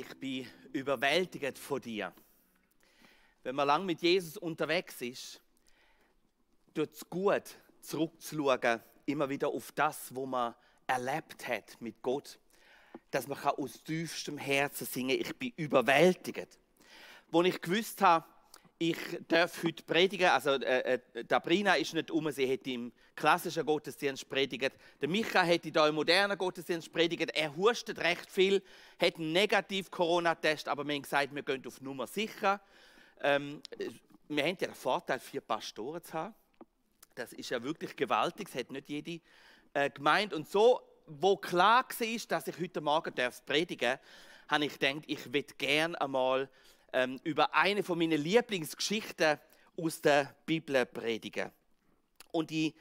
Ich bin überwältigt von dir. Wenn man lange mit Jesus unterwegs ist, tut es gut, zurückzuschauen, immer wieder auf das, was man erlebt hat mit Gott. Dass man aus tiefstem Herzen singen kann, ich bin überwältigt. Als ich gewusst habe, ich darf heute predigen, also Dabrina ist nicht sie hätte im klassischen Gottesdienst predigt. Der Micha hätte da im modernen Gottesdienst predigt. Er hustet recht viel, hat einen negativen Corona-Test, aber wir haben gesagt, wir gehen auf Nummer sicher. Wir haben ja den Vorteil, 4 Pastoren zu haben. Das ist ja wirklich gewaltig, das hat nicht jede gemeint. Und so, wo klar war, dass ich heute Morgen predigen darf, habe ich gedacht, ich würde gerne einmal über eine von meinen Lieblingsgeschichten aus der Bibel predigen. Und die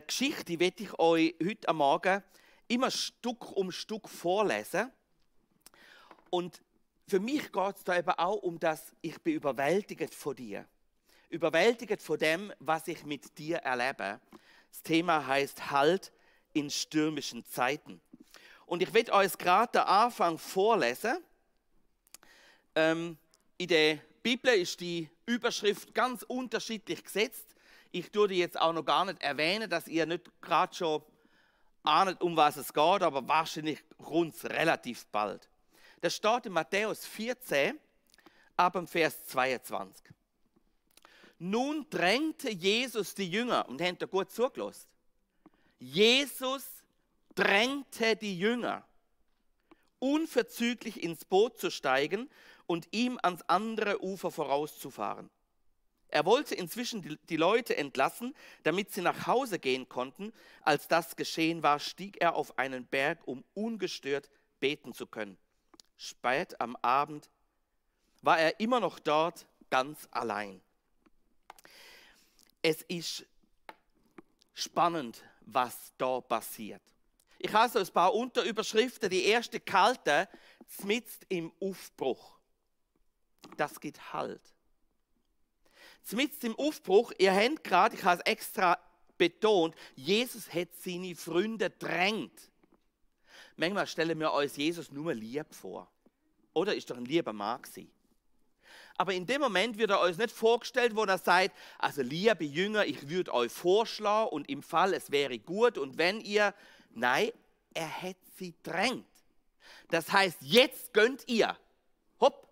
Geschichte werde ich euch heute am Morgen immer Stück um Stück vorlesen. Und für mich geht es da eben auch um das, ich bin überwältigt von dir. Überwältigt von dem, was ich mit dir erlebe. Das Thema heißt Halt in stürmischen Zeiten. Und ich werde euch gerade den Anfang vorlesen. In der Bibel ist die Überschrift ganz unterschiedlich gesetzt. Ich tue die jetzt auch noch gar nicht erwähnen, dass ihr nicht gerade schon ahnt, um was es geht, aber wahrscheinlich kommt es relativ bald. Das steht in Matthäus 14, ab dem Vers 22. Nun drängte Jesus die Jünger, und habt ihr gut zugelassen. Jesus drängte die Jünger, unverzüglich ins Boot zu steigen und ihm ans andere Ufer vorauszufahren. Er wollte inzwischen die Leute entlassen, damit sie nach Hause gehen konnten. Als das geschehen war, stieg er auf einen Berg, um ungestört beten zu können. Spät am Abend war er immer noch dort, ganz allein. Es ist spannend, was da passiert. Ich habe so ein paar Unterüberschriften. Die erste kalte, mitten im Aufbruch. Das gibt Halt. Mitten im Aufbruch, ihr habt gerade, ich habe es extra betont, Jesus hat seine Freunde drängt. Manchmal stellen wir uns Jesus nur lieb vor. Oder ist doch ein lieber Mann gewesen. Aber in dem Moment wird er uns nicht vorgestellt, wo er sagt, also liebe Jünger, ich würde euch vorschlagen und im Fall, es wäre gut und wenn ihr, nein, er hat sie drängt. Das heißt, jetzt gönnt ihr. Hopp,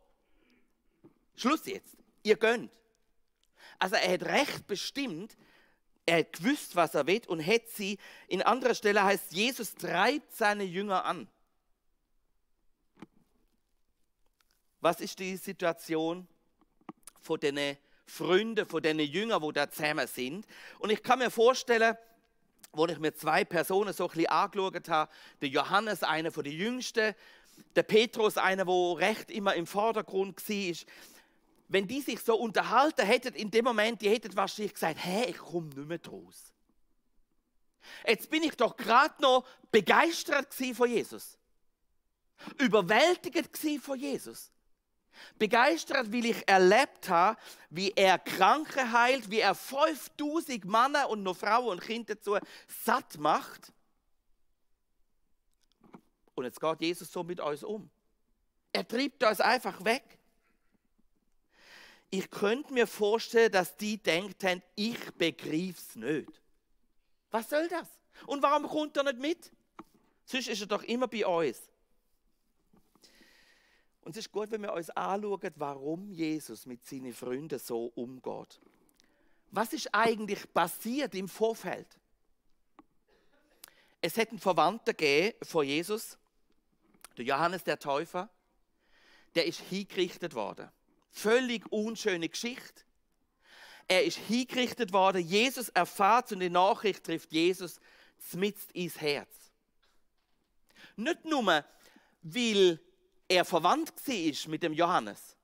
Schluss jetzt, ihr gönnt. Also er hat recht bestimmt, er hat gewusst, was er will und hat sie, in anderer Stelle heißt, Jesus treibt seine Jünger an. Was ist die Situation von den Freunden, von den Jüngern, die da zusammen sind? Und ich kann mir vorstellen, wo ich mir 2 Personen so ein bisschen angeschaut habe, der Johannes, einer von den Jüngsten, der Petrus, einer, der recht immer im Vordergrund war. Wenn die sich so unterhalten hätten in dem Moment, die hätten wahrscheinlich gesagt, hey, ich komme nicht mehr draus. Jetzt bin ich doch gerade noch begeistert von Jesus. Überwältigt von Jesus. Begeistert, weil ich erlebt habe, wie er Kranke heilt, wie er 5000 Männer und noch Frauen und Kinder dazu satt macht. Und jetzt geht Jesus so mit uns um. Er treibt uns einfach weg. Ich könnte mir vorstellen, dass die denken, ich begreife es nicht. Was soll das? Und warum kommt er nicht mit? Sonst ist er doch immer bei uns. Und es ist gut, wenn wir uns anschauen, warum Jesus mit seinen Freunden so umgeht. Was ist eigentlich passiert im Vorfeld? Es hat einen Verwandten gegeben von Jesus, der Johannes der Täufer, der ist hingerichtet worden. Völlig unschöne Geschichte. Er ist hingerichtet worden, Jesus erfährt und die Nachricht trifft Jesus mitten ins Herz. Nicht nur, weil er verwandt war mit dem Johannes,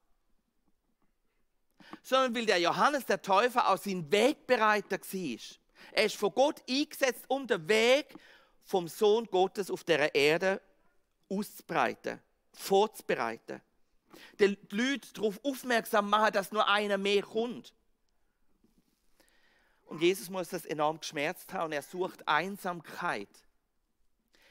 sondern weil der Johannes der Täufer auch sein Wegbereiter war. Er ist von Gott eingesetzt, um den Weg vom Sohn Gottes auf dieser Erde auszubreiten, vorzubereiten. Die Leute darauf aufmerksam machen, dass nur einer mehr kommt. Und Jesus muss das enorm geschmerzt haben und er sucht Einsamkeit.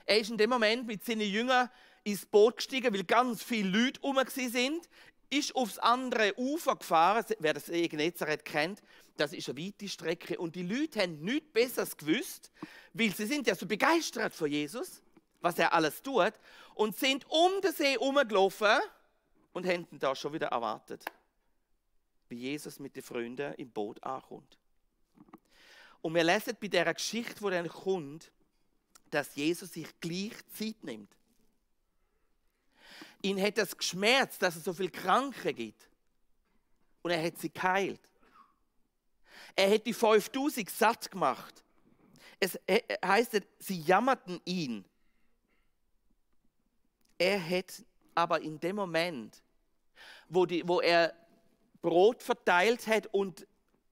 Er ist in dem Moment mit seinen Jüngern ins Boot gestiegen, weil ganz viele Leute rum sind, ist aufs andere Ufer gefahren. Wer das See Genezareth kennt, das ist eine weite Strecke. Und die Leute haben nichts Besseres gewusst, weil sie sind ja so begeistert von Jesus, was er alles tut, und sind um den See herumgelaufen und haben ihn da schon wieder erwartet, wie Jesus mit den Freunden im Boot ankommt. Und wir lesen bei dieser Geschichte, die dann kommt, dass Jesus sich gleich Zeit nimmt. Ihn hat es geschmerzt, dass es so viele Kranke gibt. Und er hat sie geheilt. Er hat die 5000 satt gemacht. Es heisst, sie jammerten ihn. Er hat aber in dem Moment, wo er Brot verteilt hat und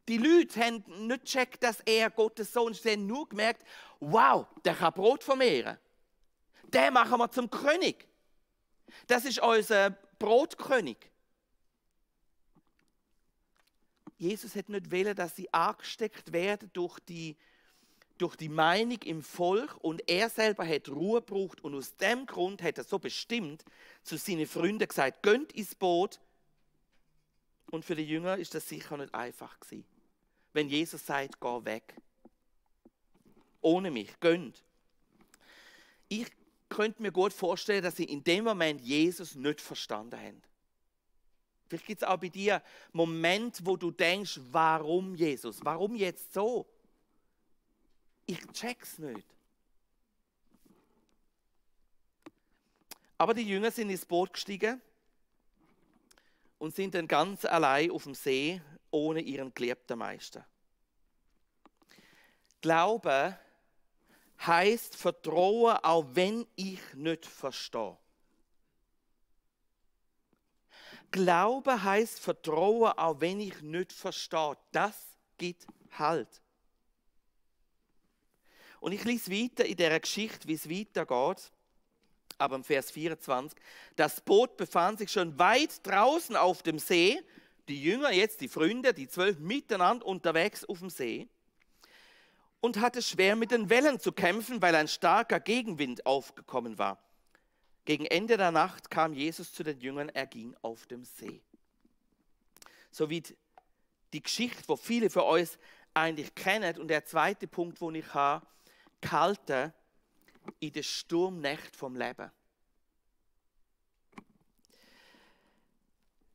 die Leute haben nicht gecheckt, dass er Gottes Sohn ist. Sie haben nur gemerkt, wow, der kann Brot vermehren. Den machen wir zum König. Das ist unser Brotkönig. Jesus hat nicht wollen, dass sie angesteckt werden durch die Meinung im Volk und er selber hat Ruhe gebraucht und aus dem Grund hat er so bestimmt zu seinen Freunden gesagt, geht ins Boot. Und für die Jünger ist das sicher nicht einfach gewesen. Wenn Jesus sagt, geh weg. Ohne mich, geht. Ich könnte mir gut vorstellen, dass sie in dem Moment Jesus nicht verstanden haben. Vielleicht gibt es auch bei dir Momente, wo du denkst, warum Jesus? Warum jetzt so? Ich check's nicht. Aber die Jünger sind ins Boot gestiegen und sind dann ganz allein auf dem See, ohne ihren geliebten Meister. Glaube heißt Vertrauen, auch wenn ich nicht verstehe. Glaube heißt Vertrauen, auch wenn ich nicht verstehe. Das gibt Halt. Und ich lese weiter in dieser Geschichte, wie es weitergeht. Aber im Vers 24. Das Boot befand sich schon weit draußen auf dem See. Die Jünger, jetzt die Freunde, die 12 miteinander unterwegs auf dem See. Und hatte schwer mit den Wellen zu kämpfen, weil ein starker Gegenwind aufgekommen war. Gegen Ende der Nacht kam Jesus zu den Jüngern, er ging auf dem See. So wie die Geschichte, die viele von uns eigentlich kennen. Und der zweite Punkt, den ich habe, gehalten in der Sturmnacht vom Leben.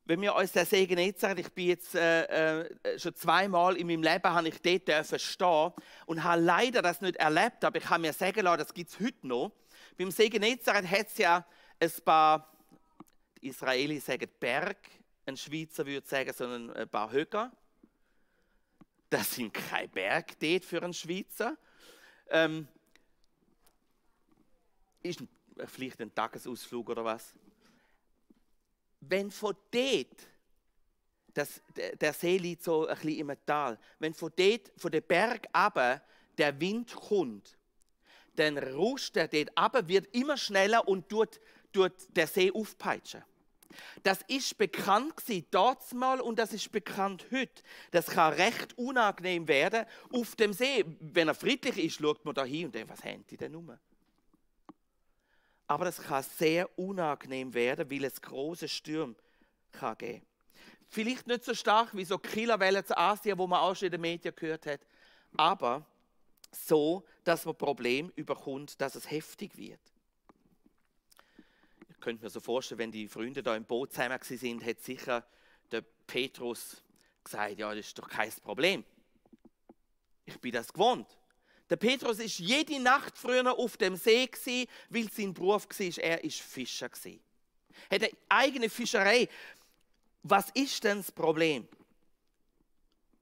Wenn wir uns den See Genezareth, ich bin jetzt schon zweimal in meinem Leben, habe ich dort stehen und habe leider das nicht erlebt, aber ich habe mir sagen lassen, das gibt es heute noch. Beim See Genezareth hat es ja ein paar, die Israelis sagen Berg, ein Schweizer würde sagen, sondern ein paar Höcker. Das sind keine Berge dort für einen Schweizer. Ist vielleicht ein Tagesausflug oder was. Wenn von dort, der See liegt so ein bisschen im Tal, wenn von dort, von den Berg runter, der Wind kommt, dann rauscht er dort runter, wird immer schneller und tut der See aufpeitschen. Das ist bekannt gewesen damals und das ist bekannt heute. Das kann recht unangenehm werden auf dem See. Wenn er friedlich ist, schaut man da hin und denkt, was haben die denn rum? Aber das kann sehr unangenehm werden, weil es große Stürme kann geben. Vielleicht nicht so stark wie so Killerwellen zu Asien, wo man auch schon in den Medien gehört hat, aber so, dass man Probleme überkommt, dass es heftig wird. Ich könnte mir so vorstellen, wenn die Freunde da im Boot zusammen waren, hat sicher der Petrus gesagt, ja, das ist doch kein Problem. Ich bin das gewohnt. Der Petrus ist jede Nacht früher auf dem See gewesen, weil sein Beruf war, er ist Fischer gewesen. Er hat eine eigene Fischerei. Was ist denn das Problem?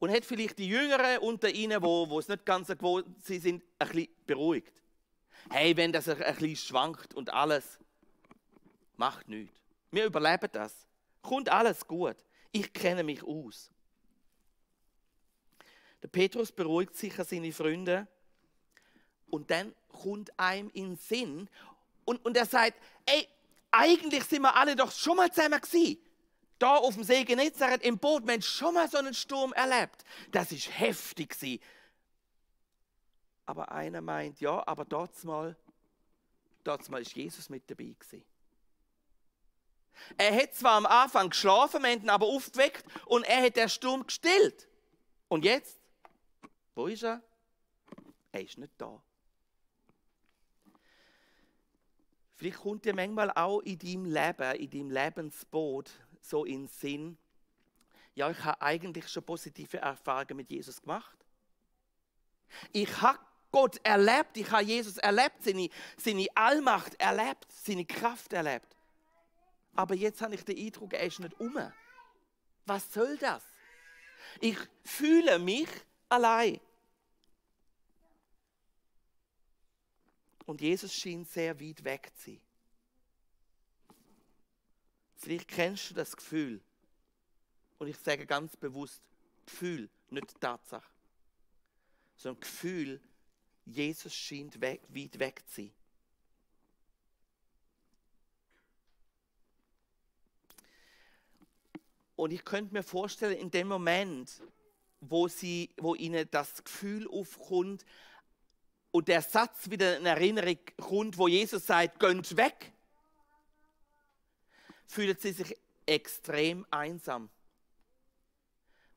Und hat vielleicht die Jüngeren unter ihnen, wo es nicht ganz so gewohnt sind, ein bisschen beruhigt. Hey, wenn das ein bisschen schwankt und alles, macht nichts. Wir überleben das. Kommt alles gut. Ich kenne mich aus. Der Petrus beruhigt sicher seine Freunde. Und dann kommt einem in den Sinn und er sagt, ey, eigentlich sind wir alle doch schon mal zusammen gewesen. Da auf dem See Genezareth im Boot, wir haben schon mal so einen Sturm erlebt. Das ist heftig gewesen. Aber einer meint, ja, aber dort mal ist Jesus mit dabei gewesen. Er hat zwar am Anfang geschlafen, wir haben ihn aber aufgeweckt und er hat den Sturm gestillt. Und jetzt? Wo ist er? Er ist nicht da. Vielleicht kommt dir manchmal auch in deinem Leben, in deinem Lebensboot so in den Sinn, ja, ich habe eigentlich schon positive Erfahrungen mit Jesus gemacht. Ich habe Gott erlebt, ich habe Jesus erlebt, seine Allmacht erlebt, seine Kraft erlebt. Aber jetzt habe ich den Eindruck, er ist nicht um. Was soll das? Ich fühle mich allein. Und Jesus scheint sehr weit weg zu sein. Vielleicht kennst du das Gefühl. Und ich sage ganz bewusst, Gefühl, nicht Tatsache. Sondern Gefühl, Jesus scheint weit weg zu sein. Und ich könnte mir vorstellen, in dem Moment, wo ihnen das Gefühl aufkommt und der Satz wieder in Erinnerung kommt, wo Jesus sagt, geht weg, fühlen sie sich extrem einsam.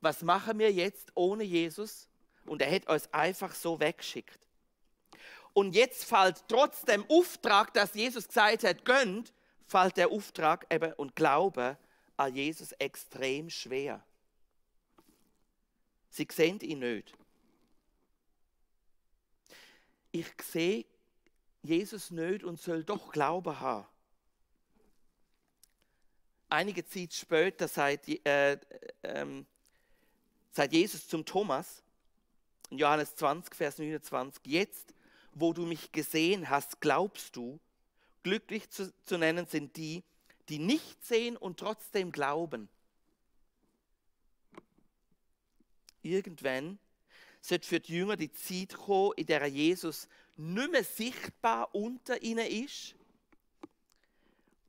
Was machen wir jetzt ohne Jesus? Und er hat uns einfach so weggeschickt. Und jetzt fällt trotz dem Auftrag, dass Jesus gesagt hat, geht, fällt der Auftrag eben und Glaube an Jesus extrem schwer. Sie sehen ihn nicht. Ich sehe Jesus nicht und soll doch Glauben haben. Einige Zeit später sagt Jesus zum Thomas, in Johannes 20, Vers 29, jetzt, wo du mich gesehen hast, glaubst du, glücklich zu nennen sind die, die nicht sehen und trotzdem glauben. Irgendwann sollte für die Jünger die Zeit kommen, in der Jesus nicht mehr sichtbar unter ihnen ist.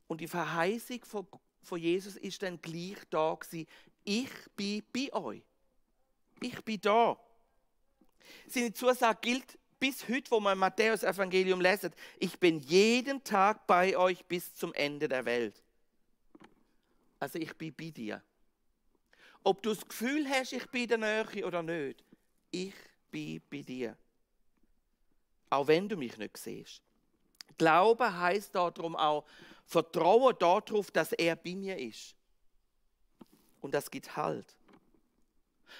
Und die Verheißung von Jesus ist dann gleich da gewesen. Ich bin bei euch. Ich bin da. Seine Zusage gilt bis heute, wo wir im Matthäus-Evangelium lesen. Ich bin jeden Tag bei euch bis zum Ende der Welt. Also ich bin bei dir. Ob du das Gefühl hast, ich bin in der Nähe oder nicht, ich bin bei dir. Auch wenn du mich nicht siehst. Glauben heisst darum auch Vertrauen darauf, dass er bei mir ist. Und das gibt Halt.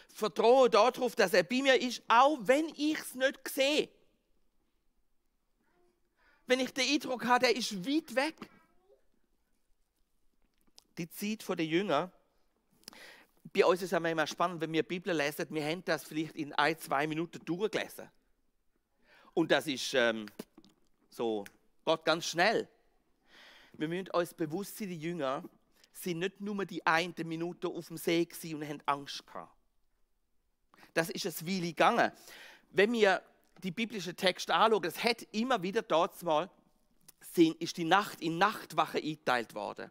Vertrauen darauf, dass er bei mir ist, auch wenn ich es nicht sehe. Wenn ich den Eindruck habe, er ist weit weg. Die Zeit der Jünger, bei uns ist es immer spannend, wenn wir die Bibel lesen, wir haben das vielleicht in 1-2 Minuten durchgelesen. Und das ist geht ganz schnell. Wir müssen uns bewusst sein, die Jünger sind nicht nur die eine Minute auf dem See gewesen und haben Angst gehabt. Das ist eine Weile gegangen. Wenn wir die biblischen Texte anschauen, es hat immer wieder dort mal, ist die Nacht in Nachtwache eingeteilt worden.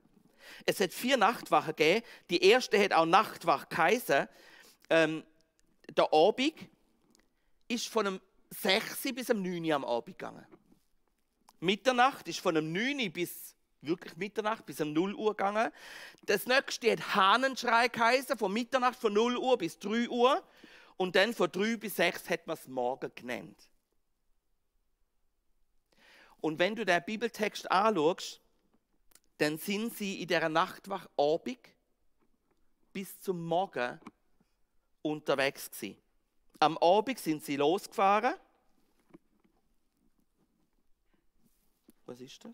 Es hat 4 Nachtwachen gegeben. Die erste hat auch Nachtwache geheißen. Der Abend ist von einem 6 bis um 9 Uhr am Abend gegangen. Mitternacht ist von um 9 Uhr bis wirklich Mitternacht bis um 0 Uhr gegangen. Das nächste hat Hahnenschrei geheißen, von Mitternacht von 0 Uhr bis 3 Uhr. Und dann von 3 bis 6 hat man es Morgen genannt. Und wenn du den Bibeltext anschaust, dann sind sie in dieser Nachtwache Abend bis zum Morgen unterwegs gewesen. Am Abend sind sie losgefahren. Was ist das?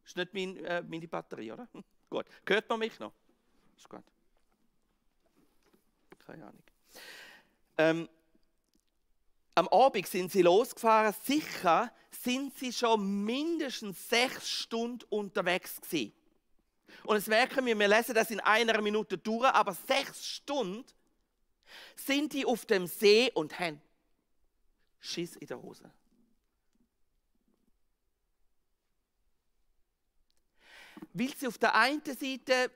Das ist nicht meine Batterie, oder? Gut. Hört man mich noch? Ist gut. Keine Ahnung. Am Abend sind sie losgefahren. Sicher sind sie schon mindestens 6 Stunden unterwegs gewesen. Und es merken wir lesen das in 1 Minute durch, aber 6 Stunden sind die auf dem See und haben Schiss in der Hose. Weil sie auf der einen Seite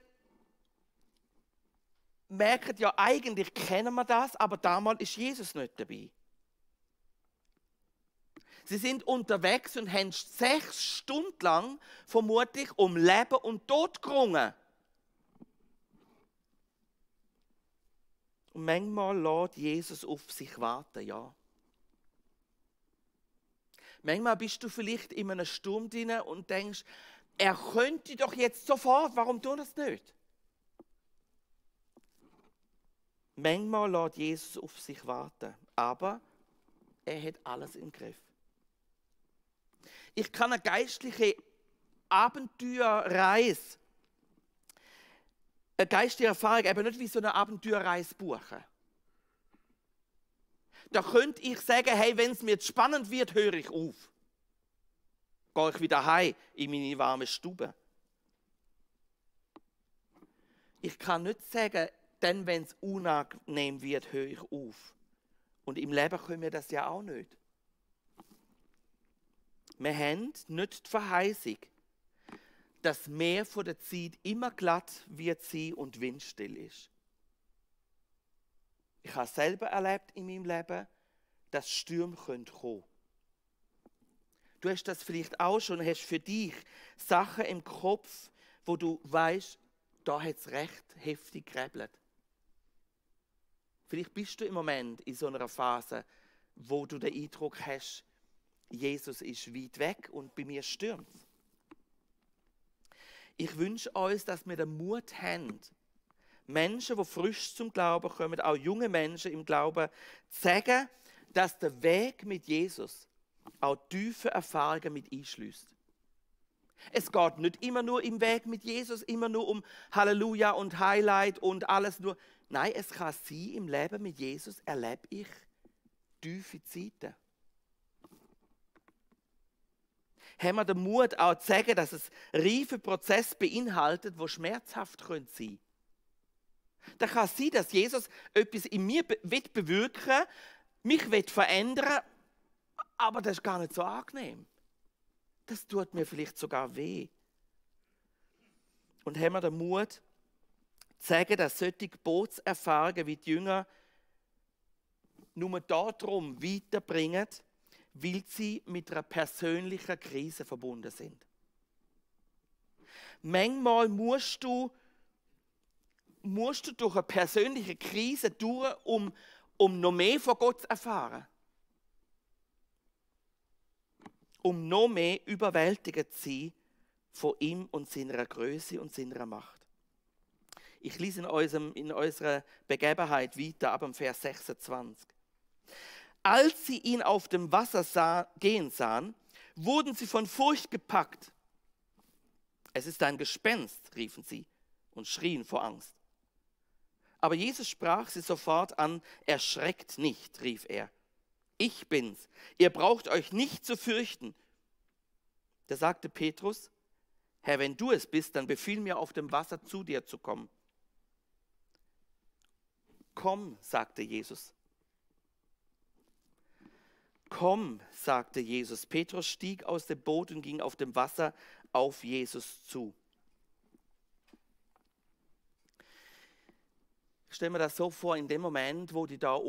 merken, ja eigentlich kennen wir das, aber damals ist Jesus nicht dabei. Sie sind unterwegs und haben 6 Stunden lang vermutlich um Leben und Tod gerungen. Und manchmal lässt Jesus auf sich warten, ja. Manchmal bist du vielleicht in einem Sturm drin und denkst, er könnte doch jetzt sofort, warum tut er es nicht? Manchmal lässt Jesus auf sich warten, aber er hat alles im Griff. Ich kann eine geistliche Abenteuerreise, eine geistliche Erfahrung eben nicht wie so eine Abenteuerreise buchen. Da könnte ich sagen, hey, wenn es mir zu spannend wird, höre ich auf. Gehe ich wieder heim in meine warme Stube. Ich kann nicht sagen, dann, wenn es unangenehm wird, höre ich auf. Und im Leben können wir das ja auch nicht. Wir haben nicht die Verheißung, dass mehr von der Zeit immer glatt wird sein und windstill ist. Ich habe selber erlebt in meinem Leben, dass Stürme kommen können. Du hast das vielleicht auch schon, hast für dich Sachen im Kopf, wo du weißt, da hat es recht heftig gerebelt. Vielleicht bist du im Moment in so einer Phase, wo du den Eindruck hast, Jesus ist weit weg und bei mir stürmt es. Ich wünsche uns, dass wir den Mut haben, Menschen, die frisch zum Glauben kommen, auch junge Menschen im Glauben, zu sagen, dass der Weg mit Jesus auch tiefe Erfahrungen mit einschließt. Es geht nicht immer nur im Weg mit Jesus, immer nur um Halleluja und Highlight und alles nur. Nein, es kann sein, im Leben mit Jesus erlebe ich tiefe Zeiten. Haben wir den Mut auch zu sagen, dass es reife Prozesse beinhaltet, die schmerzhaft sein können. Da kann es sein, dass Jesus etwas in mir bewirken will, mich verändern will, aber das ist gar nicht so angenehm. Das tut mir vielleicht sogar weh. Und haben wir den Mut zu sagen, dass solche Gebotserfahrungen wie die Jünger nur darum weiterbringen, weil sie mit einer persönlichen Krise verbunden sind. Manchmal musst du durch eine persönliche Krise durch, um noch mehr von Gott zu erfahren. Um noch mehr überwältigt zu sein von ihm und seiner Größe und seiner Macht. Ich lese in unserer Begebenheit weiter, ab dem Vers 26. Als sie ihn auf dem Wasser gehen sahen, wurden sie von Furcht gepackt. Es ist ein Gespenst, riefen sie und schrien vor Angst. Aber Jesus sprach sie sofort an, erschreckt nicht, rief er. Ich bin's, ihr braucht euch nicht zu fürchten. Da sagte Petrus, Herr, wenn du es bist, dann befiehl mir, auf dem Wasser zu dir zu kommen. Komm, sagte Jesus. Komm, sagte Jesus. Petrus stieg aus dem Boot und ging auf dem Wasser auf Jesus zu. Ich stelle mir das so vor, in dem Moment, wo die da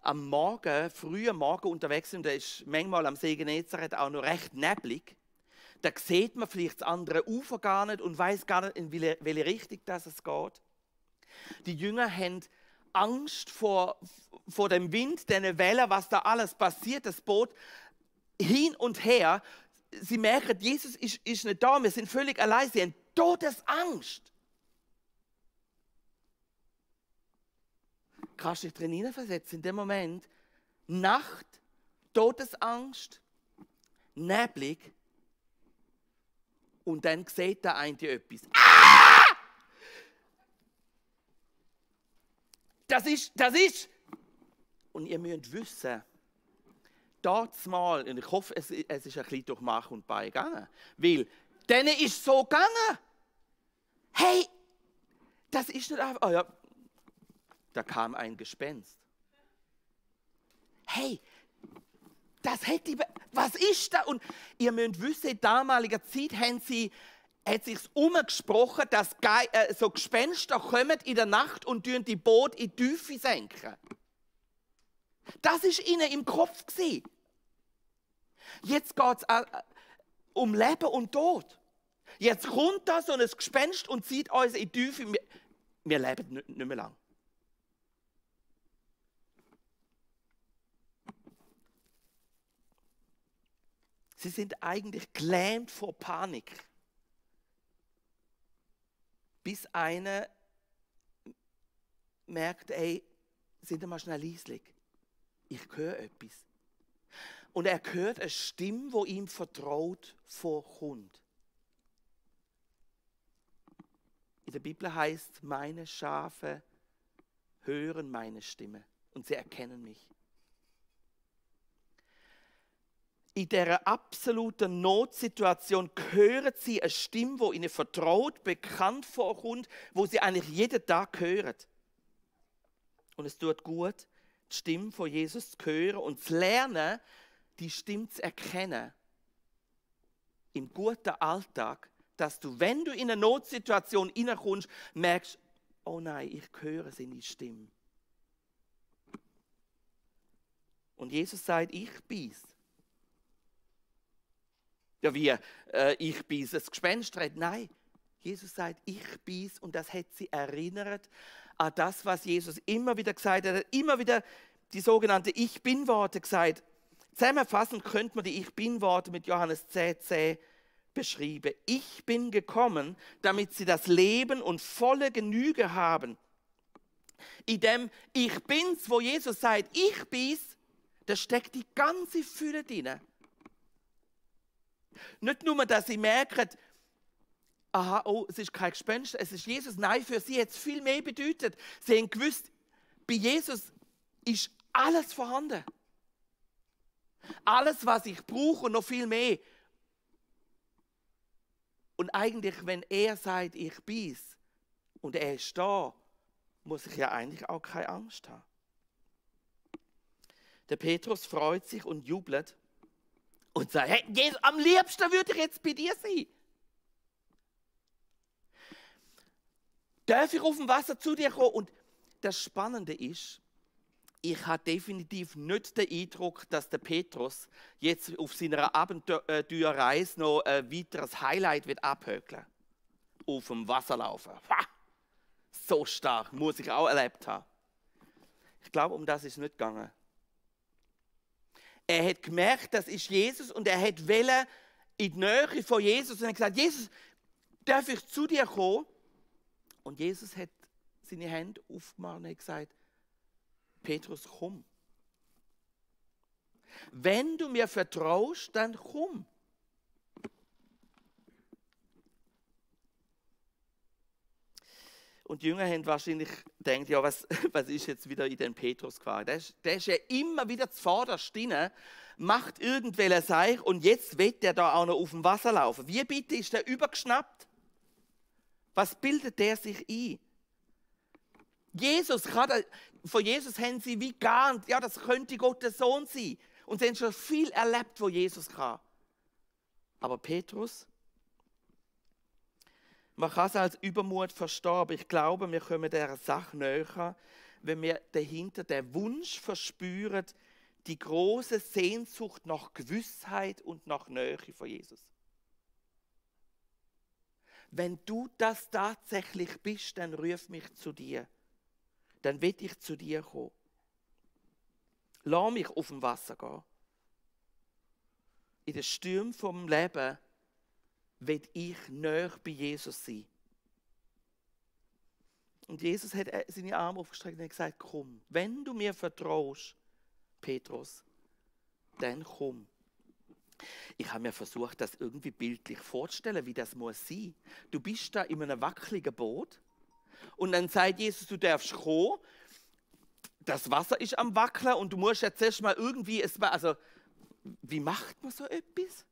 am Morgen, frühen Morgen unterwegs sind, da ist manchmal am See Genezareth auch noch recht neblig, da sieht man vielleicht das andere Ufer gar nicht und weiß gar nicht, in welche Richtung das es geht. Die Jünger haben Angst vor dem Wind, den Wellen, was da alles passiert, das Boot hin und her. Sie merken, Jesus ist nicht da, wir sind völlig allein, sie haben Todesangst. Kannst du dich drin hineinversetzen, in dem Moment, Nacht, Todesangst, neblig, und dann sieht der eine etwas. Ah! Das ist. Und ihr müsst wissen, dort mal, und ich hoffe, es ist ein bisschen durch Mach und Bein gegangen, weil denen ist so gegangen. Hey, das ist nicht einfach, oh ja, da kam ein Gespenst. Hey, was ist da? Und ihr müsst wissen, in damaliger Zeit hat sich umgesprochen, dass so Gespenster kommen in der Nacht und die Boot in die Tiefe senken. Das war ihnen im Kopf gewesen. Jetzt geht es um Leben und Tod. Jetzt kommt da so ein Gespenst und zieht uns in die Tiefe. Wir leben nicht mehr lang. Sie sind eigentlich gelähmt vor Panik. Bis einer merkt, ey, sind wir mal schnell leislich. Ich höre etwas. Und er hört eine Stimme, die ihm vertraut vorkommt. In der Bibel heißt, meine Schafe hören meine Stimme und sie erkennen mich. In dieser absoluten Notsituation hören sie eine Stimme, die ihnen vertraut, bekannt vorkommt, wo sie eigentlich jeden Tag hören. Und es tut gut, die Stimme von Jesus zu hören und zu lernen, die Stimme zu erkennen. Im guten Alltag, dass du, wenn du in eine Notsituation hineinkommst, merkst, oh nein, ich höre seine Stimme. Und Jesus sagt, ich bin's. Ja, wie ich bin's, das Gespenst redet. Nein, Jesus sagt, ich bin's, und das hat sie erinnert an das, was Jesus immer wieder gesagt hat. Er hat immer wieder die sogenannte Ich Bin-Worte gesagt. Zusammenfassend könnte man die Ich Bin-Worte mit Johannes 10,10 beschreiben. Ich bin gekommen, damit sie das Leben und volle Genüge haben. In dem Ich Bin's, wo Jesus sagt, ich bin's, da steckt die ganze Fülle drin. Nicht nur, dass sie merken, aha, oh, es ist kein Gespenst, es ist Jesus. Nein, für sie hat es viel mehr bedeutet. Sie haben gewusst, bei Jesus ist alles vorhanden. Alles, was ich brauche und noch viel mehr. Und eigentlich, wenn er sagt, ich bin's und er ist da, muss ich ja eigentlich auch keine Angst haben. Der Petrus freut sich und jubelt und sagt, hey, Jesus, am liebsten würde ich jetzt bei dir sein. Darf ich auf dem Wasser zu dir kommen? Und das Spannende ist, ich habe definitiv nicht den Eindruck, dass der Petrus jetzt auf seiner Abenteuerreise noch ein weiteres Highlight wird abhökeln. Auf dem Wasser laufen. Ha! So stark, muss ich auch erlebt haben. Ich glaube, um das ist es nicht gegangen. Er hat gemerkt, das ist Jesus, und er hat wollen in die Nähe von Jesus und hat gesagt, Jesus, darf ich zu dir kommen? Und Jesus hat seine Hände aufgemacht und hat gesagt, Petrus, komm. Wenn du mir vertraust, dann komm. Und die Jünger haben wahrscheinlich gedacht, ja, was ist jetzt wieder in den Petrus gefahren? Der ist ja immer wieder zuvorderst drin, macht irgendwelche Sachen, und jetzt wird der da auch noch auf dem Wasser laufen. Wie bitte ist der übergeschnappt? Was bildet der sich ein? Von Jesus haben sie wie geahnt, ja, das könnte Gottes Sohn sein. Und sie haben schon viel erlebt, wo Jesus kam. Aber Petrus, man kann es als Übermut verstehen, aber ich glaube, wir kommen dieser Sache näher, wenn wir dahinter den Wunsch verspüren, die große Sehnsucht nach Gewissheit und nach Nähe von Jesus. Wenn du das tatsächlich bist, dann ruf mich zu dir. Dann will ich zu dir kommen. Lass mich auf dem Wasser gehen. In den Stürmen vom Leben will ich näher bei Jesus sein. Und Jesus hat seine Arme aufgestreckt und hat gesagt, komm, wenn du mir vertraust, Petrus, dann komm. Ich habe mir versucht, das irgendwie bildlich vorzustellen, wie das muss sein. Du bist da in einem wackeligen Boot. Und dann sagt Jesus, du darfst kommen, das Wasser ist am Wackeln und du musst jetzt erst mal irgendwie, also wie macht man so etwas?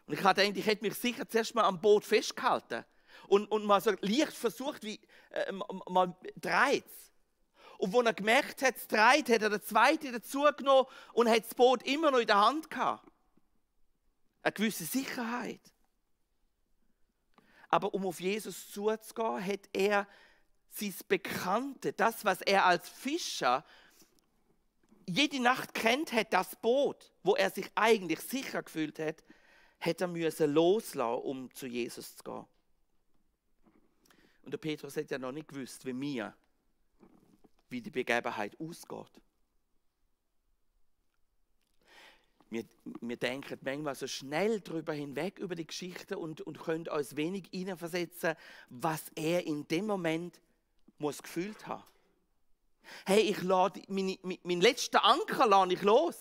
Und ich habe gedacht, ich hätte mich sicher zuerst mal am Boot festgehalten und mal so leicht versucht, wie mal dreht. Und als er gemerkt hat, es dreht, hat er den zweiten dazugenommen und hat das Boot immer noch in der Hand gehabt. Eine gewisse Sicherheit. Aber um auf Jesus zuzugehen, hat er sein Bekannte, das, was er als Fischer jede Nacht kennt hat, das Boot, wo er sich eigentlich sicher gefühlt hat, hätte er müssen loslassen, um zu Jesus zu gehen. Und der Petrus hat ja noch nicht gewusst, wie die Begebenheit ausgeht. Wir denken manchmal so schnell darüber hinweg, über die Geschichte und können uns wenig hineinversetzen, was er in dem Moment muss gefühlt haben. Hey, ich lade meinen letzten Anker lade ich los.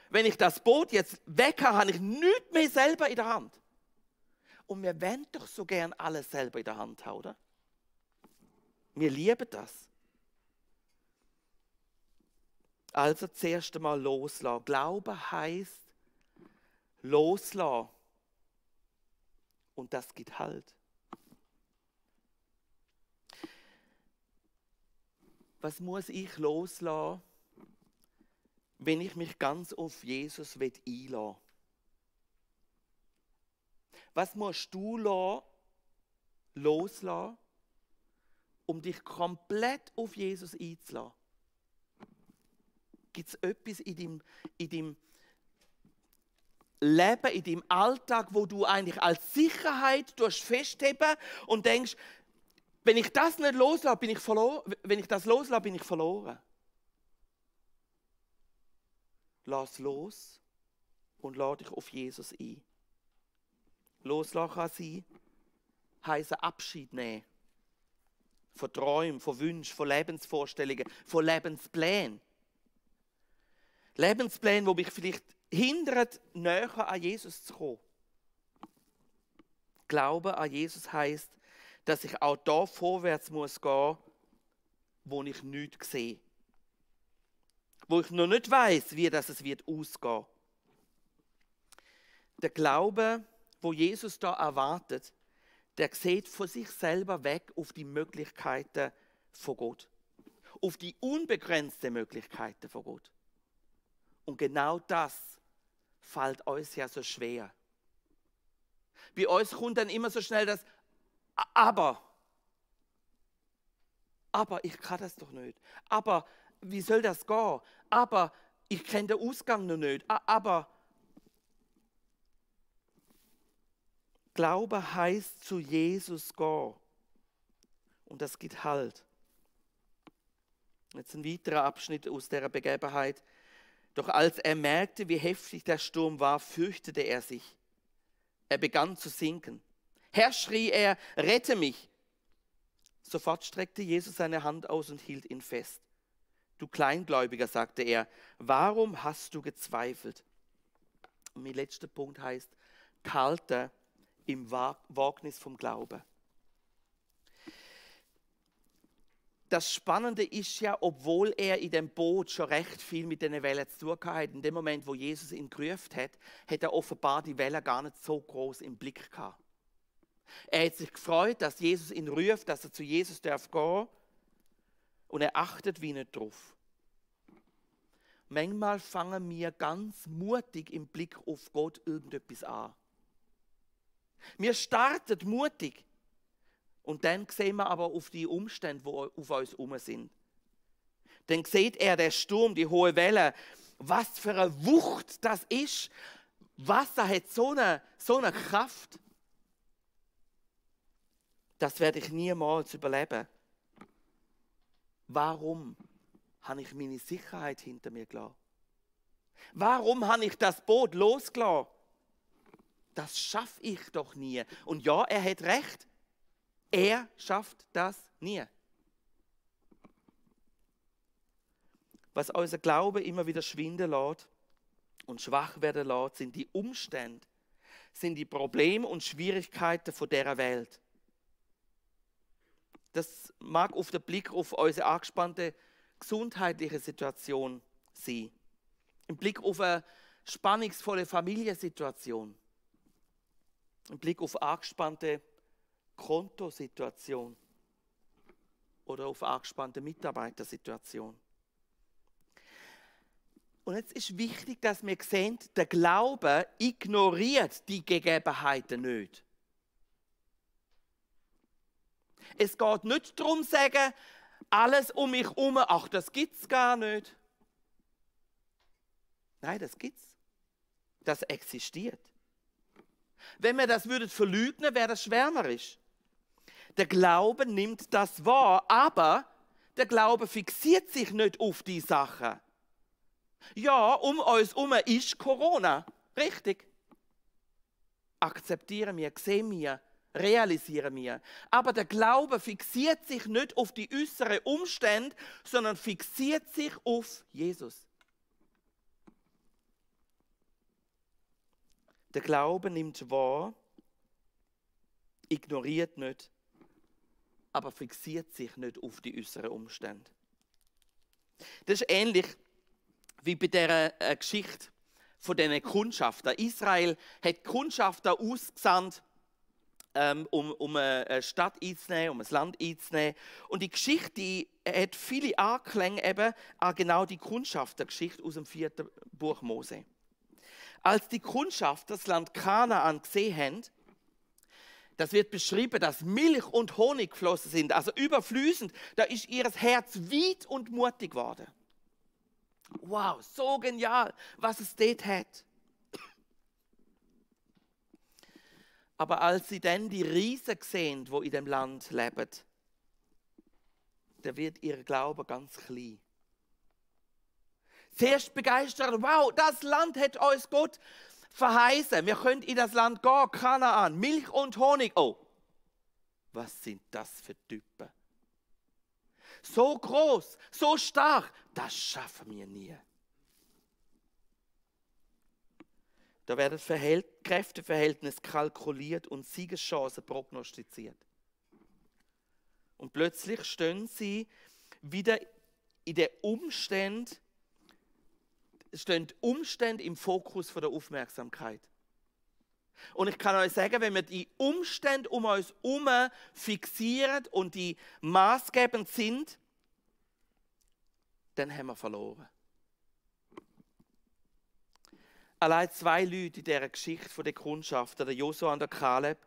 Wenn ich das Boot jetzt weg habe, habe ich nichts mehr selber in der Hand. Und wir wollen doch so gern alles selber in der Hand haben, oder? Wir lieben das. Also zuerst einmal loslassen. Glauben heisst loslassen. Und das gibt Halt. Was muss ich loslassen, wenn ich mich ganz auf Jesus einlassen will? Was musst du loslassen, um dich komplett auf Jesus einzulassen? Gibt es etwas in deinem Leben, in deinem Alltag, wo du eigentlich als Sicherheit festheben und denkst, wenn ich das nicht loslasse, bin ich verloren. Wenn ich das loslasse, bin ich verloren. Lass los und lade dich auf Jesus ein. Loslassen kann sein, heisst Abschied nehmen. Von Träumen, von Wünschen, von Lebensvorstellungen, von Lebensplänen. Lebenspläne, die mich vielleicht hindern, näher an Jesus zu kommen. Glaube an Jesus heisst, dass ich auch da vorwärts muss gehen, wo ich nichts sehe. Wo ich noch nicht weiss, wie das es wird ausgehen. Der Glaube, wo Jesus da erwartet, der sieht von sich selber weg auf die Möglichkeiten von Gott. Auf die unbegrenzten Möglichkeiten von Gott. Und genau das fällt uns ja so schwer. Bei uns kommt dann immer so schnell das Aber ich kann das doch nicht. Aber wie soll das gehen? Aber ich kenne den Ausgang noch nicht. Aber Glaube heißt zu Jesus gehen. Und das gibt Halt. Jetzt ein weiterer Abschnitt aus dieser Begebenheit. Doch als er merkte, wie heftig der Sturm war, fürchtete er sich. Er begann zu sinken. Herr, schrie er, rette mich. Sofort streckte Jesus seine Hand aus und hielt ihn fest. Du Kleingläubiger, sagte er, warum hast du gezweifelt? Und mein letzter Punkt heißt, Kalte im Wagnis vom Glauben. Das Spannende ist ja, obwohl er in dem Boot schon recht viel mit den Wellen zu tun hatte, in dem Moment, wo Jesus ihn gerufen hat, hat er offenbar die Wellen gar nicht so groß im Blick gehabt. Er hat sich gefreut, dass Jesus ihn ruft, dass er zu Jesus darf gehen, und er achtet wie nicht drauf. Manchmal fangen wir ganz mutig im Blick auf Gott irgendetwas an. Wir starten mutig. Und dann sehen wir aber auf die Umstände, die auf uns herum sind. Dann sieht er den Sturm, die hohe Welle, was für eine Wucht das ist. Wasser hat so eine Kraft. Das werde ich niemals überleben. Warum habe ich meine Sicherheit hinter mir gelassen? Warum habe ich das Boot losgelassen? Das schaffe ich doch nie. Und ja, er hat recht. Er schafft das nie. Was unser Glaube immer wieder schwinden lässt und schwach werden lässt, sind die Umstände, sind die Probleme und Schwierigkeiten von dieser Welt. Das mag auf den Blick auf unsere angespannte gesundheitliche Situation sein. Im Blick auf eine spannungsvolle Familiensituation. Im Blick auf angespannte Kontosituation oder auf angespannte Mitarbeitersituation. Und jetzt ist wichtig, dass wir sehen, der Glaube ignoriert die Gegebenheiten nicht. Es geht nicht darum zu sagen, alles um mich herum, ach, das gibt's gar nicht. Nein, das gibt's. Das existiert. Wenn wir das verleugnen, wäre das schwärmerisch. Der Glaube nimmt das wahr, aber der Glaube fixiert sich nicht auf die Sachen. Ja, um uns herum ist Corona. Richtig. Akzeptieren wir, sehen wir, realisieren wir. Aber der Glaube fixiert sich nicht auf die äußeren Umstände, sondern fixiert sich auf Jesus. Der Glaube nimmt wahr, ignoriert nicht, aber fixiert sich nicht auf die äußeren Umstände. Das ist ähnlich wie bei dieser Geschichte von diesen Kundschafter. Israel hat Kundschafter ausgesandt, um eine Stadt einzunehmen, um ein Land einzunehmen. Und die Geschichte hat viele Anklänge eben an genau die Kundschaftergeschichte aus dem 4. Buch Mose. Als die Kundschafter das Land Kanaan gesehen haben, das wird beschrieben, dass Milch und Honig geflossen sind, also überfließend, da ist ihr Herz weit und mutig geworden. Wow, so genial, was es dort hat. Aber als sie dann die Riesen sehen, die in dem Land leben, da wird ihr Glaube ganz klein. Zuerst begeistert, wow, das Land hat uns Gott verheißen. Wir können in das Land gehen, Kanaan, Milch und Honig. Oh, was sind das für Typen? So groß, so stark, das schaffen wir nie. Da werden Kräfteverhältnisse kalkuliert und Siegeschancen prognostiziert. Und plötzlich stehen sie wieder in den Umständen, stehen die Umstände im Fokus der Aufmerksamkeit. Und ich kann euch sagen, wenn wir die Umstände um uns herum fixieren und die maßgebend sind, dann haben wir verloren. Allein 2 Leute in dieser Geschichte von der Kundschafter, der Josua und der Kaleb,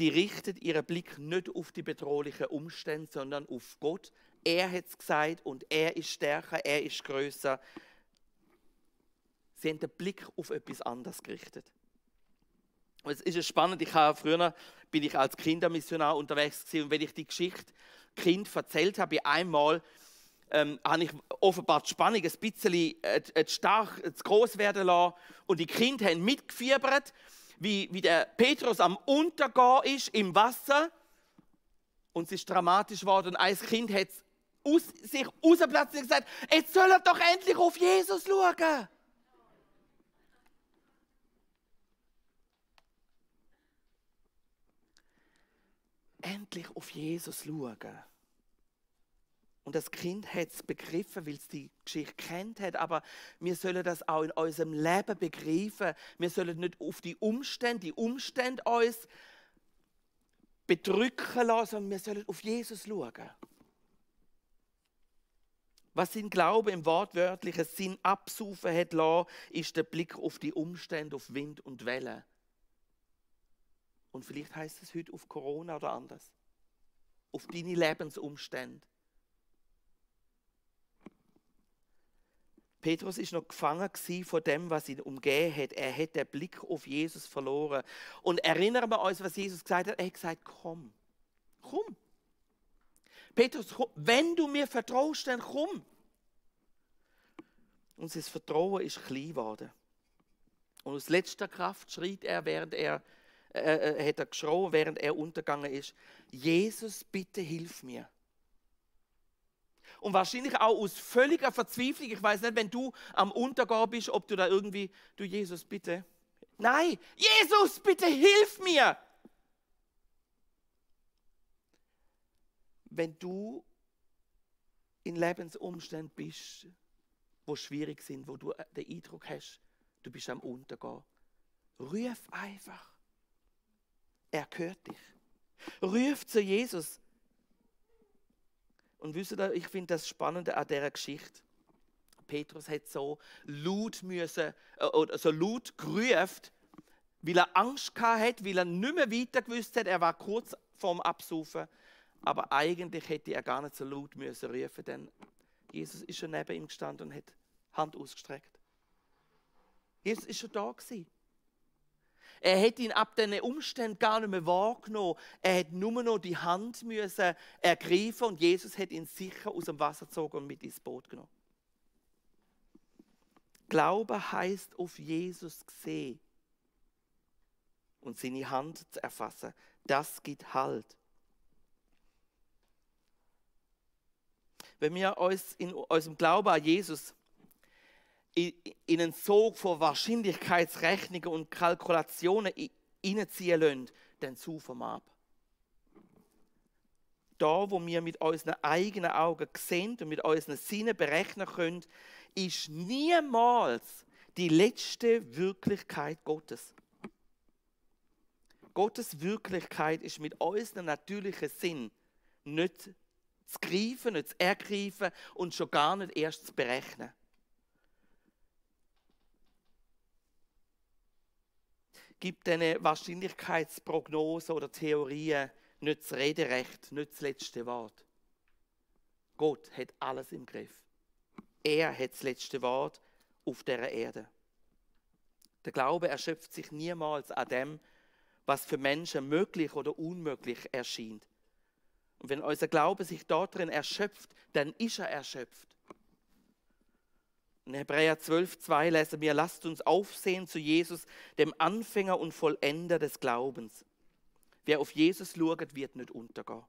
die richten ihren Blick nicht auf die bedrohlichen Umstände, sondern auf Gott. Er hat es gesagt und er ist stärker, er ist grösser. Sie haben den Blick auf etwas anderes gerichtet. Und es ist spannend, früher bin ich als Kindermissionar unterwegs gewesen, und wenn ich die Geschichte Kind erzählt habe, einmal habe ich offenbar die Spannung ein bisschen zu groß werden lassen und die Kinder haben mitgefiebert, wie der Petrus am Untergehen ist im Wasser, und es ist dramatisch geworden und ein Kind hat sich rausgeplatzt und gesagt, jetzt soll er doch endlich auf Jesus schauen. Endlich auf Jesus schauen. Und das Kind hat es begriffen, weil es die Geschichte kennt hat. Aber wir sollen das auch in unserem Leben begreifen. Wir sollen nicht auf die Umstände uns bedrücken lassen, sondern wir sollen auf Jesus schauen. Was sein Glaube im wortwörtlichen Sinn absaufen hat lassen, ist der Blick auf die Umstände, auf Wind und Wellen. Und vielleicht heißt es heute auf Corona oder anders. Auf deine Lebensumstände. Petrus ist noch gefangen von dem, was ihn umgeben hat. Er hat den Blick auf Jesus verloren. Und erinnern wir uns, was Jesus gesagt hat. Er hat gesagt, komm. Komm. Petrus, komm. Wenn du mir vertraust, dann komm. Und sein Vertrauen ist klein geworden. Und aus letzter Kraft schreit er, während er untergegangen ist, Jesus, bitte hilf mir. Und wahrscheinlich auch aus völliger Verzweiflung, ich weiß nicht, wenn du am Untergehen bist, ob du da irgendwie, du Jesus, bitte. Nein, Jesus, bitte hilf mir. Wenn du in Lebensumständen bist, wo schwierig sind, wo du den Eindruck hast, du bist am Untergehen, ruf einfach. Er hört dich. Ruf zu Jesus. Und wisst ihr, ich finde das Spannende an dieser Geschichte. Petrus hat so laut gerufen, weil er Angst hatte, weil er nicht mehr weiter gewusst hat. Er war kurz vorm Absaufen. aber eigentlich hätte er gar nicht so laut müssen rufen, denn Jesus ist schon neben ihm gestanden und hat die Hand ausgestreckt. Jesus ist schon da gewesen. Er hätte ihn ab diesen Umständen gar nicht mehr wahrgenommen. Er hätte nur noch die Hand müssen ergreifen und Jesus hat ihn sicher aus dem Wasser gezogen und mit ins Boot genommen. Glaube heißt auf Jesus sehen und seine Hand zu erfassen. Das gibt Halt. Wenn wir uns in unserem Glauben an Jesus in einen Sog von Wahrscheinlichkeitsrechnungen und Kalkulationen hineinziehen lassen, dann saufen wir ab. Da, wo wir mit unseren eigenen Augen sehen und mit unseren Sinnen berechnen können, ist niemals die letzte Wirklichkeit Gottes. Gottes Wirklichkeit ist mit unserem natürlichen Sinn nicht zu greifen, nicht zu ergreifen und schon gar nicht erst zu berechnen. Gibt eine Wahrscheinlichkeitsprognose oder Theorien nicht das Rederecht, nicht das letzte Wort. Gott hat alles im Griff. Er hat das letzte Wort auf dieser Erde. Der Glaube erschöpft sich niemals an dem, was für Menschen möglich oder unmöglich erscheint. Und wenn unser Glaube sich darin erschöpft, dann ist er erschöpft. In Hebräer 12,2 lesen wir, lasst uns aufsehen zu Jesus, dem Anfänger und Vollender des Glaubens. Wer auf Jesus schaut, wird nicht untergehen.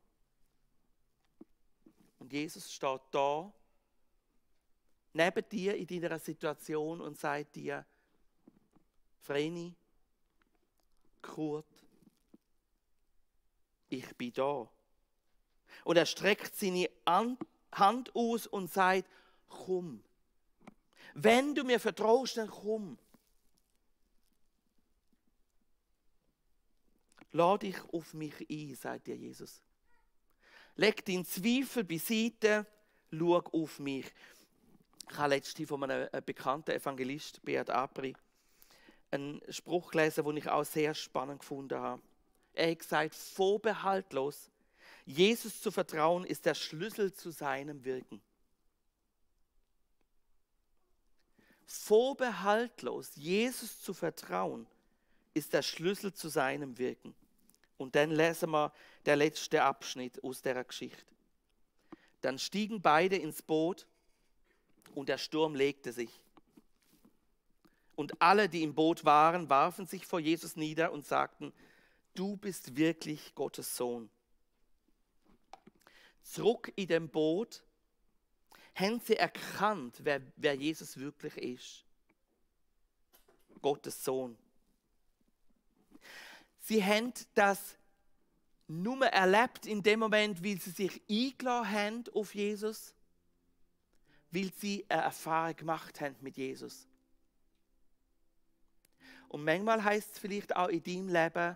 Und Jesus steht da, neben dir in deiner Situation und sagt dir, Vreni, Kurt, ich bin da. Und er streckt seine Hand aus und sagt, komm. Wenn du mir vertraust, dann komm. Lade dich auf mich ein, sagt dir Jesus. Leg deinen Zweifel beiseite, schau auf mich. Ich habe letztens von einem bekannten Evangelist, Beat Apri, einen Spruch gelesen, den ich auch sehr spannend gefunden habe. Er hat gesagt, vorbehaltlos, Jesus zu vertrauen, ist der Schlüssel zu seinem Wirken. Vorbehaltlos, Jesus zu vertrauen, ist der Schlüssel zu seinem Wirken. Und dann lesen wir der letzte Abschnitt aus der Geschichte. Dann stiegen beide ins Boot und der Sturm legte sich. Und alle, die im Boot waren, warfen sich vor Jesus nieder und sagten, du bist wirklich Gottes Sohn. Zurück in dem Boot haben sie erkannt, wer Jesus wirklich ist. Gottes Sohn. Sie haben das nur erlebt in dem Moment, weil sie sich eingeladen haben auf Jesus, weil sie eine Erfahrung gemacht haben mit Jesus. Und manchmal heisst es vielleicht auch in deinem Leben,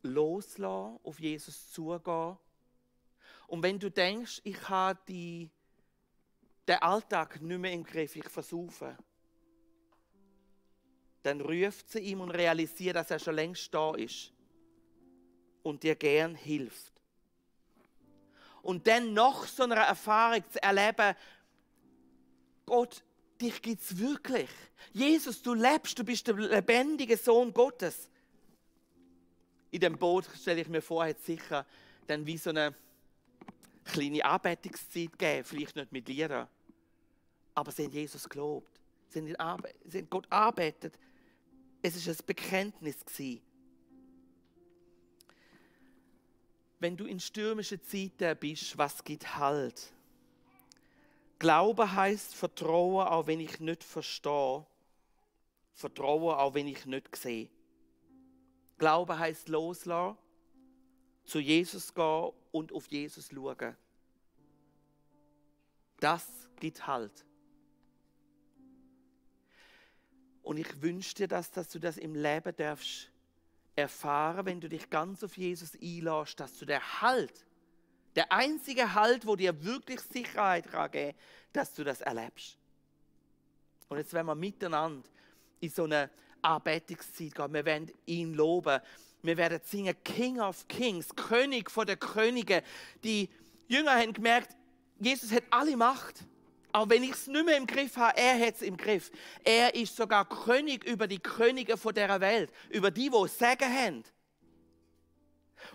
loslassen, auf Jesus zugehen. Und wenn du denkst, ich habe den Alltag nicht mehr im Griff, ich versaufe, dann ruft sie ihm und realisiert, dass er schon längst da ist und dir gern hilft. Und dann noch so eine Erfahrung zu erleben, Gott, dich gibt es wirklich. Jesus, du lebst, du bist der lebendige Sohn Gottes. In dem Boot, stelle ich mir vor, hat es sicher dann wie so eine kleine Anbetungszeit gegeben, vielleicht nicht mit Liedern. Aber sie haben Jesus gelobt. Sie haben Gott arbeitet. Es war ein Bekenntnis. Wenn du in stürmischen Zeiten bist, was gibt Halt? Glaube heisst Vertrauen, auch wenn ich nicht verstehe. Vertrauen, auch wenn ich nicht sehe. Glaube heisst loslassen, zu Jesus gehen und auf Jesus schauen. Das gibt Halt. Und ich wünsche dir, dass du das im Leben darfst erfahren, wenn du dich ganz auf Jesus einlässt, dass du der Halt, der einzige Halt, wo dir wirklich Sicherheit geben kann, dass du das erlebst. Und jetzt wollen wir miteinander in so eine Anbetungszeit gehen. Wir wollen ihn loben. Wir werden singen King of Kings, König von den Königen. Die Jünger haben gemerkt, Jesus hat alle Macht. Auch wenn ich es nicht mehr im Griff habe, er hat es im Griff. Er ist sogar König über die Könige von dieser Welt, über die es Sagen haben.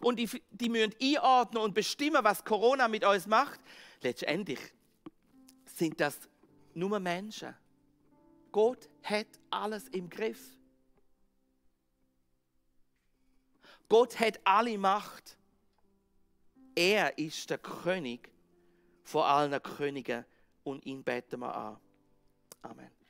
Und die müssen einordnen und bestimmen, was Corona mit uns macht. Letztendlich sind das nur Menschen. Gott hat alles im Griff. Gott hat alle Macht. Er ist der König vor allen Königen und ihn beten wir an. Amen.